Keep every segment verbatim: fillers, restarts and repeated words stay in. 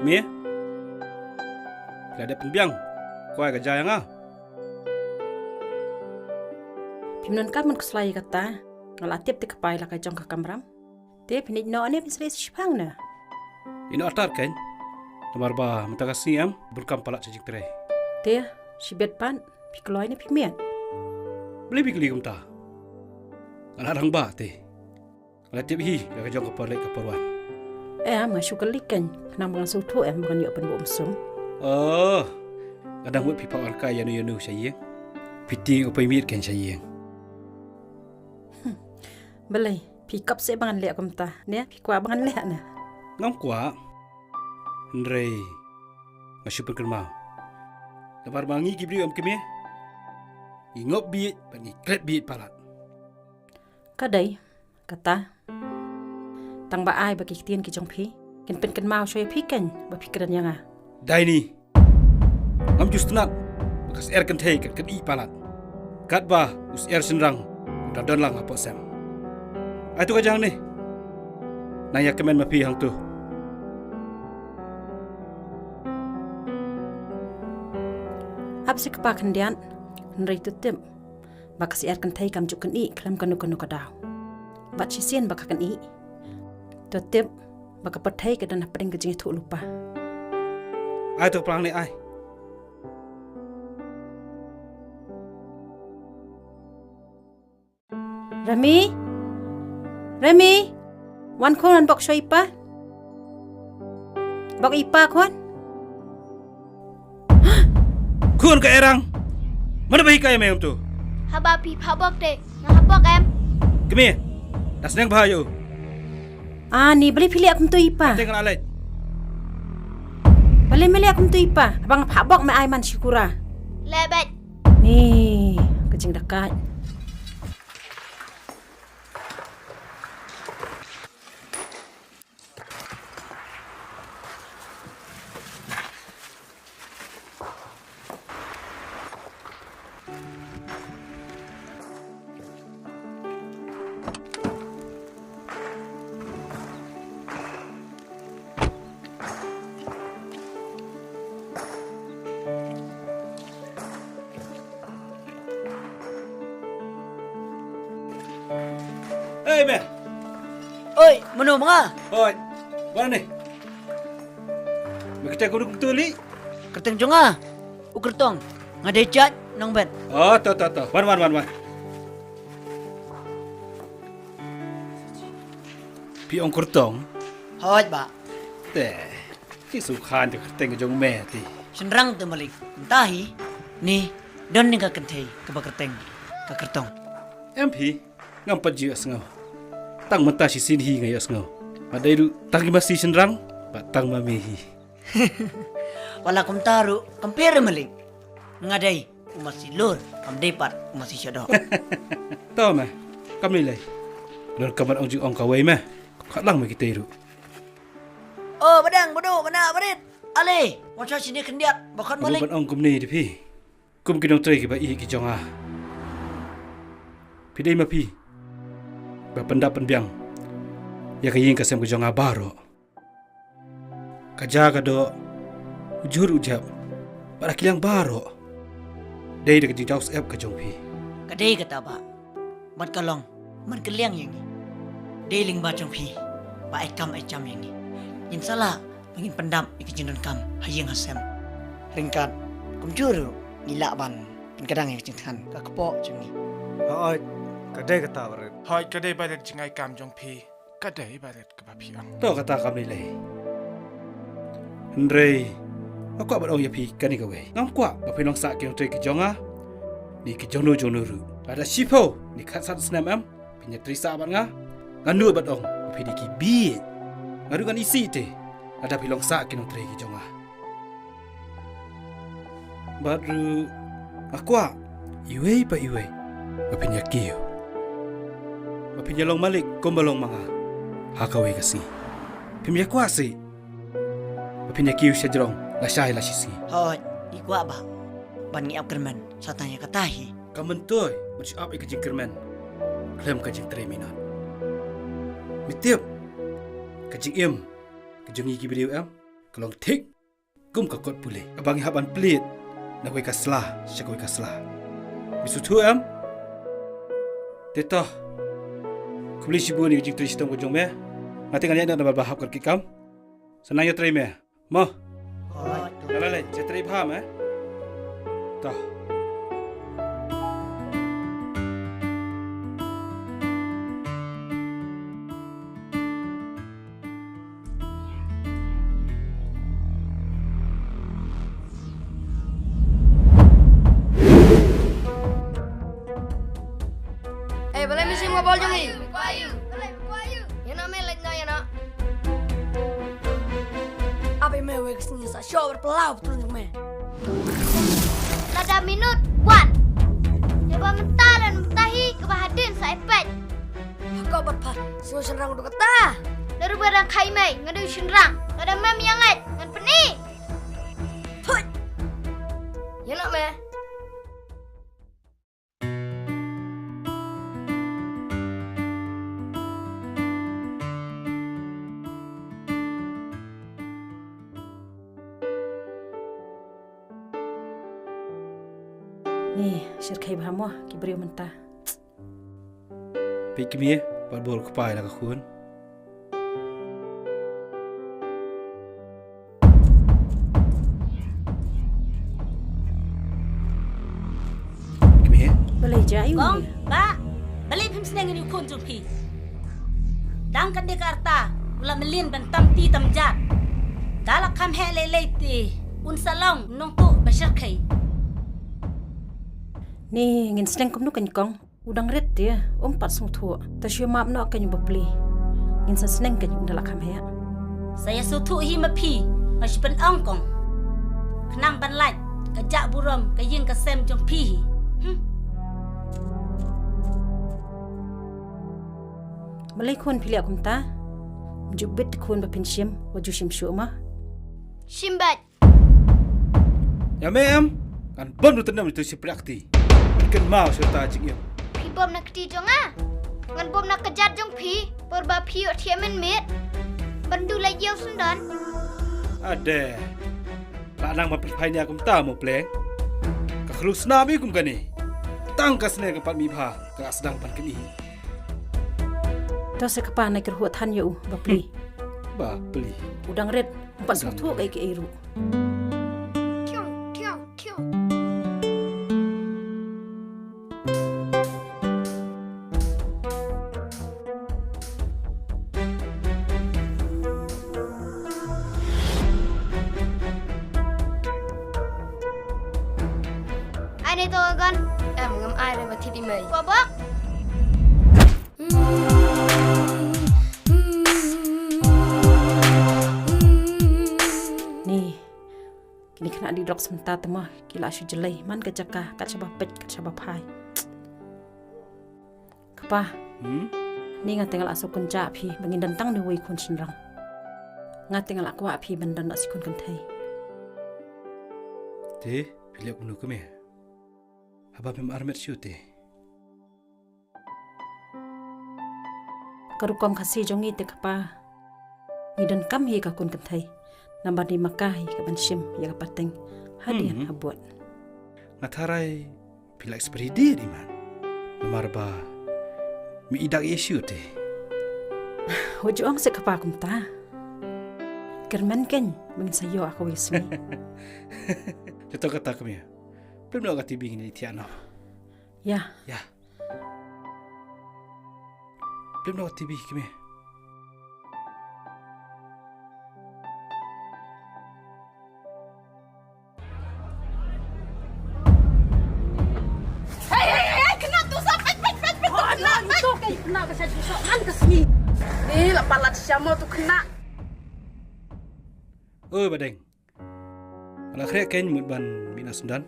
Me? Phi la dep pynbiang kwai ka jia ïa nga? Phim donkam ban khuslai ïa kata. Nga la tip te ka pai la ka jong ka kamram. Te phin ïeit noh ne phin sa leit shipang ne? Ïeit noh artat kein. Namar ba mynta ka sngi em bun kam palat sha jingtrei. Te shibit pat phi kloi ne phi miat? Balei phi kylli kumta? Nga la rangbah te. Nga la tip hi da ka jong ka por leit ka por wan. Em, nga shu kylli kein khnang ba ngan sngewthuh em ba ngan ïoh pynbuh mynsiem. Oh, nga dang mut phi phah rkai ïano ïano sha ïing. Phi tieng u peit miet kein sha ïing. Balei phi kop seh ba ngan leh kumta ne? Phi kwah ba ngan leh ne? Ngam kwah. Hynrei nga shu pynkynmaw. Namar ba ngi ki briew em kmie, ngi ngop bieit bad ngi klet bieit palat. Ka dei kata. Tang ba ai ba ki ktien ki jong phi kin pynkynmaw shuwa ïa phi kein ba phi kren ïa nga. Dai ni. Ngam ju sngewtynnat ba ka syiar kynthei kan kynïeh palat. Katba u syiar shynrang u dang don lang hapoh sem. Ai to ka jia hangne. Nang ïa kmen ma phi hangto. Ap seh kpa khyndiat, hynrei to tip ba ka syiar kynthei kam ju kynïeh khlem kano kano ka daw. Bad shisien ba ka kynïeh, to tip ba ka pyrthei ka don hapdeng ka jingïathuh lypa. Ai to ka plang ne ai. Remi? Remi? Wan khun, wan bok shuwa ïa i pa. Bok ïa i pa khun. Khun ka erang. Mano ba hikai ïa me kumto? Haba phi phah bok te nga hap bok em. Kmie. Da sneng bha ïa u. Ani, balei phi leh kumto ïa i pa? Te nga la leit. Balei me leh kumto ïa i pa? Haba nga phah bok me ai man shikura. Leh beit. Ni ka jingdakaid. Hei me. Oi, mano ma nga? Hoi. Wan ne. Me kyrteng kumno kumto lei? Kyrteng jong nga u Kyrtong. Nga dei jait nongbet. Oh, to to to. Wan wan wan wan. Phi ong Kyrtong? Hooid bah. Te ki sngewkhan te kyrteng ka jong me te. Shynrang te malik. Mynta hi ne don ne ka kynthei kaba kyrteng ka Kyrtong? Em phi, ngam pat ju ïohsngew. Tang mynta shisien hi nga ïohsngew. Nga dei ruh tang ki masi shynrang bad tang ma me hi. Wat la kumta ruh kam pher re malik. Nga dei u masi lur, kam dei pat u masi shadoh. To me, kam lei lei. Lor kam ban ong ju ong kawei me. Kam khat lang me kitei ruh. Oh, badang, badu, bana, barit. Ale, wan sha shini khyndiat, ba khot malik. Ban ong kumne te phi. Kum ki nongtrei kiba ïeit ki jong nga, phi dei ma phi ba pyndap pynbiang ïa ka ïing ka sem ka jong nga baroh. Ka ja ka doh, u jhur u jep, bad ki liang baroh dei da ka jingjaw syep ka jong phi. Ka dei kata bah. Bad ka long man ka liang ïa ngi. Dei lyngba jong phi ba ai kam ai jam ïa ngi. Ngin sa lah ba ngin pyndap ïa ka jingdonkam ha ïing ha sem. Ryngkat kumjuh ruh ngi lah ban pynkdang ïa ka jingthngan ka kpoh jong ngi. Hooid, ka dei kata barit. Hooid, ka dei barit jingai kam jong phi. Ka dei barit kaba phi ong. To kata kam lei lei. Hynrei nga kwah ban ong ïa phi kane kawei. Ngam kwah ba phin long sah ki nongtrei ki jong nga ne ki jong no jong no ruh. Lada shiphew ne khatsan snem em phin ïatrei sah bad nga, ngan nud ban ong ba phi dei ki bieit. Nga ruh ngan isih te lada phi long sah ki nongtrei ki jong nga. Bad ruh nga kwah iwei pa iwei ba phin ïa kiew, ba phin ïa long malik kumba long ma nga ha kawei ka sngi. Phim ïa kwah sih ba phin ïa kiew shajrong lashai lashisngi? Hooid, ngi kwah bah ban ngi ap kyrmen sa tang ïa kata hi. Kam myntoi ban shu ap ïa ka jingkyrmen khlem ka jingtrei minot. Me tip ka jingim ka jong ngi ki briew em? ka long thik kum ka kot pule kaba ngi hap ban plie na kawei ka sla sha kawei ka sla. Me sngewthuh em? Te to, khublei shibun ïa ka jingtrei shitom ka jong me. Nga te ngan ïaid noh namar ba hap ka rki kam. Sa nang ïatrei me mo. Nga la leit, ïatrei bha me. To. Eh, balei me shim ka bol jong ngi? Ïa noh me, leit noh, ïa noh. Abe me wei ka sngi sa shuwa bad pynlaw pyntrun jong me. Lada minot wan. Ïa ba mynta lane mynta hi kaba hadien sa epek. Haka bad pat, sngewsynrang du kata. Lada ba dang khai mei, nga dei u shynrang. Lada mem ïa ngeit, ngan pyni. Thut. Ïa noh me. Ni, shyrkhei bha mo ki briew mynta. Peit kmie, pat bor kpa ïa la ka khun. Kmie. Balei jia ïa u? Kong, bah, balei phim sneng ïa u khun jong phi? Dang kane ka rta u la mlien ban tam ti tam jar. Da la kham heh lei lei te un sa long nongtuh ba shyrkhei. Ni ngin sneng kumno kein kong? U dang rit te, um pat sngewthuh. Ta shu map noh kein u bapli. Ngin sa sneng kein ynda la kham heh. Sa ïa sngewthuh hi ma phi, nga shu pynong kong. Khnang ban lait ka jah burom ka ïing ka sem jong phi hi. Hmm. Balei khun phi leh kumta? Ju bit khun ba phin shim, wat ju shim shuh ma. Shim bad. Ïa me em, ngan bom ruh tynam ïa uto u shipri kti. Phi kynmaw shuh ta jingim. Phi bom na kti jong nga. Ngan bom na kjat jong phi, por ba phi ïoh thiah mynmiet. Ban duh lait ïa u syndon. Ade. La nang ban pynphai nia kumta mo pleng. Ka khlur snam ïa kum kane. Tang ka sne ka pat mi bha, ka sdang ban kni. To se kpa na kyrhuh than ïa u, bapli. Bapli. U dang rit, um pat sngewthuh kaei kaei ruh. Ai nei to gon. Em ngam ai re ba thidi mei. Ko bok. Ni. Kine khynnah dih drugs mynta te ma ki la shu jlei man ka jaka kat shaba peit kat shaba phai. Kpa. Hmm? Ni nga te nga la shu kynjah phi ba ngin don tang ne wei khun shynrang. Nga te nga la kwah phi ban don da shi khun kynthei. Te phi leh kumno kmie? Haba phim armet shu te. Ka rukom Khasi jong ngi te kpa. Ngi donkam hi ka khun kynthei. Namar dei ma ka hi ka ban shim ïa ka pateng. Hadien habud. Nga tharai phi la experi dih dih man. Namar ba mi i dak ïa shu te. Wat ju ong se kpa kumta. Kyrmen kein ba ngin sa ïoh ha kawei sngi. Jyto kata kmie. Plim noh ka T V ngin ïa thiah noh. Ïa. Ïa. Plim noh ka T V kmie. Hei hei hei, kena tu sa pek pek pek pek. Oh, kena tu sa pek. Kena ka sa tu sa man ka sngi. Ni la palat siamo tu kena. Oi Badeng. Nga la khreh kein mut ban mih na Sundan.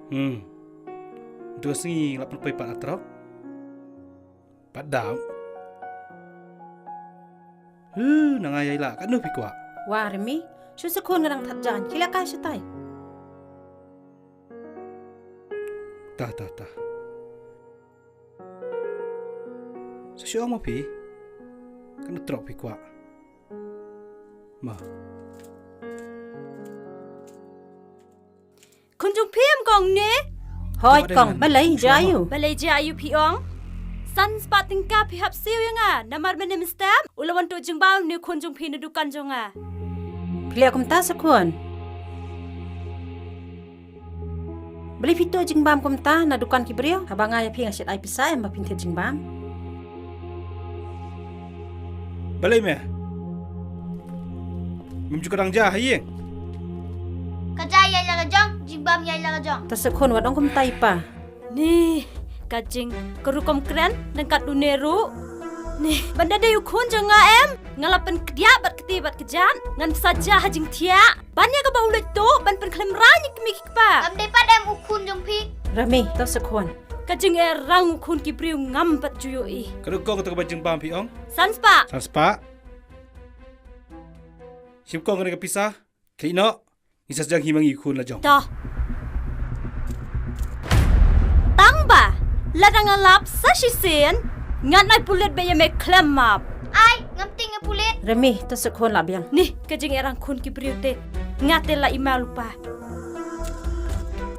Hmm. Uto ka sngi nga la pynpoi pat na trok. Pat dap. Huh, na nga ïa la katno phi kwah. Wa Remi, shu sa khun nga dang that jan, ki la kai shatai. Ta ta ta. Sa shu ong ma phi. Katno trok phi kwah. Ma. Khun jong phi em kong ne? Hoi kong, balei jia aiu? Balei jia aiu phi ong? San spah tyngka phi hap siew ïa nga, namar mynne mynstep u la wan tuh jingbam ne khun jong phi na dukan jong nga. Phi leh kumta Sekhun? Balei phi tuh jingbam kumta na dukan ki briew? Haba nga ïa phi nga shait ai pisa em ba phin thied jingbam. Balei me? Mem ju ka dang jia ha ïing? Ka jia ïa la ka jong, jingbam ïa la ka jong. Ta Sekhun wat ong kumta i pa. Ni, ka jing, ka rukom kren, nang kat dune ruh. Ni, ban da dei u khun jong nga em, nga la pynkdiah bad kti bad kjat, ngan sa jia ha jingthiah. Ban ïa kaba u leit tuh, ban pynkhlem rang ïa ki kmie ki kpa. Kam dei pat em u khun jong phi. Rami, to Sekhun. Ka jingeh rang u khun ki briew ngam pat ju ïohi. Ka dei kong kata kaba jingbam phi ong? San spah. San spah. Shim kong kane ka pisa. Khie noh. Ngi sa sdang hi ma ngi khun la jong. To. Tang ba lada nga lap sa shisien, ngan ai pulit ba ïa me khlem map. Ai, ngam tieng ïa pulit. Remi, to Sekhun la biang. Ni, ka jingeh rang khun ki briew te. Nga te la i ma lypa.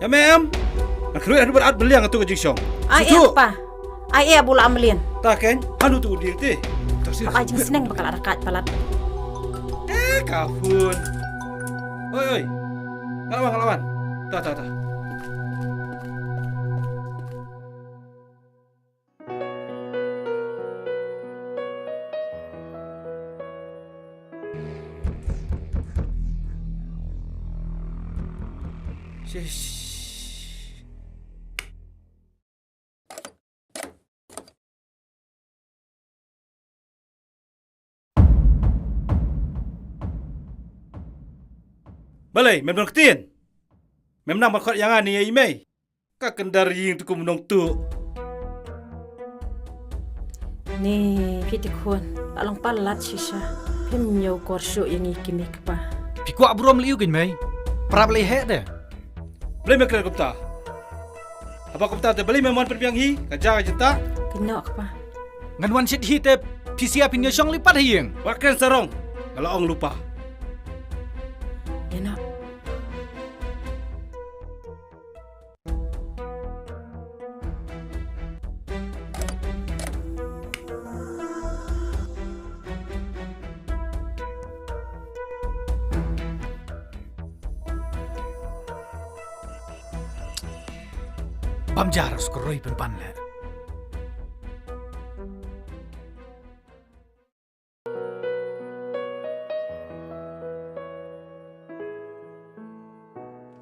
Ïa me em. Nga khlem ïa dubat at beliang tu ka jingshong. Ai, eh, pa. Ai, eh, bula amlien. Ta ken, anu tu u dieng te. Ka ai jingsneng ba ka la rakat palat. Eh, ka khun. Oi, oi. Ngalawan, ngalawan. Ta, ta, ta. Shish. Balei, mem don ktien? Mem nang ban khot ïa nga ne ïa i mei? Ka kyndar ïing tu kum nongtuh. Ni, phi te khun, la long palat shisha. Phim ñiew kor shuh ïa ngi ki mei kpa. Phi kwah burom lei u kin mei. Prap lei heh de. Balei me kren kumta? Haba kumta te balei me mon pynbiang hi, ka ja ka jynta? Kynnoh kpa. Ngan wan shit hi te phi sia phin ïa shong lei pat ha ïing. Wat kren sarong, nga la ong lypa. Ïa noh. Bam jar skroi pynpan le.